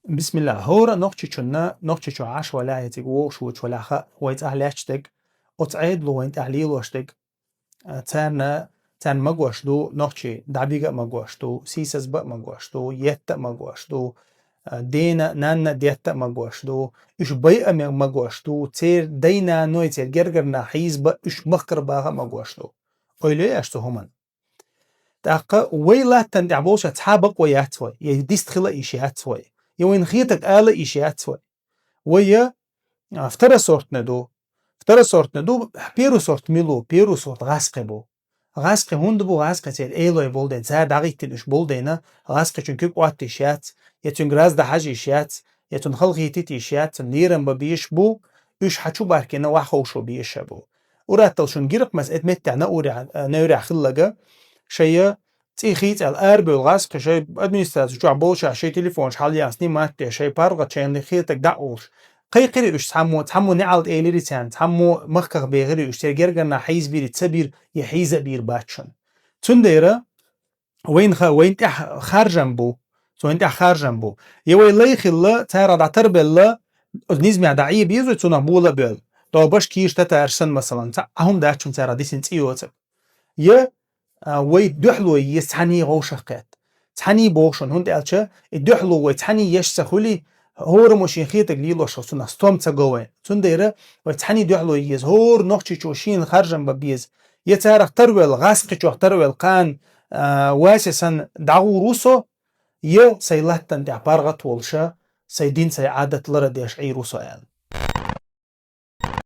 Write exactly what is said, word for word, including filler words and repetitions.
Бисмилла. ХӀора нохчичунна, нохчичу Ӏаш валяхь, цига вовш вуч валяха, вай цӀа лечтег, оцу Ӏедало вайн тӀехь лелоштег, а, царна, царна магош ду, нохчи дӀабига а магош ду, сийсаз ба а магош ду, етта а магош ду, а, дена, нанна детта а магош ду, уьш байа а ме-, магош ду, цер дай-наной, цер гергарна хьийзба, уьш махкара баха а магош ду. Ойла еш цу хӀуман. ТӀаккха вай латтан тӀехь болча цхьа бакъо яц вай, я дист хила иш яц вай, я вайн хетаг ала иш яц вай. Вай я, а, второсортный ду. Второсортный ду, первый сорт милу, первый сорт гӀаскхи бу. ГӀаскхи хӀунда бу, гӀаскхи церан элой болден, цара дӀагӀиттина уьш болдена, гӀаскхичун куьг оттиш яц, я цуьнга раз дахьажиш яц, я цун халхийтитиш яц, цун лерам ба беш бу, уьш хьачу баркина вахховшу беша бу. Ураттал шун гиркъ мас эд меттехь на уря-, а, на уря хиллага, шайя цӀий хийцӀал арбевлла гӀаскхи шай администрацию чохь болча шай телефонаш хьал ян снимать де, шай паргӀат шайна хетаг дӀа а олуш. Кхайкхири уьш цхьаммо, цхьаммо неӀалт элири царна, цхьаммо махках бехири уьш, церан гергарна хьийзабири ца бир, я хьийза а бир бац шуна. Цундела вайн ха-, вайн тӀехь харжам бу, цу вайн тӀехь харжам бу. Я вай лай хилла, цара дӀатарбелла, оцу низмехь дӀа Ӏе безой цунах бола а боьлла. Тобаш кийш татараш сан, масалан, цхьа а хӀума дац шуна цара дисина цӀий йоцург. Я, а, вай дуьхьало еза цхьаьний гӀовшах кхетта. Цхьаьний боху шуна, хӀунда аьлча и дуьхьало вай цхьаьний еш ца хуьли, хӀораммо шен хетаг лелош хила цунах стом ца го вай. Цундела вай цхьаьний дуьхьало еза, хӀора нохчичо шена харжам бан беза. Я царах тарвелла, гӀаскхичох тарвелла кхана, а, Вася санна дӀагӀур ву со, я сайн латтан тӀехь паргӀат волуша, сайн дин, сайн Ӏадат лара деш Ӏийр ву со аьлла.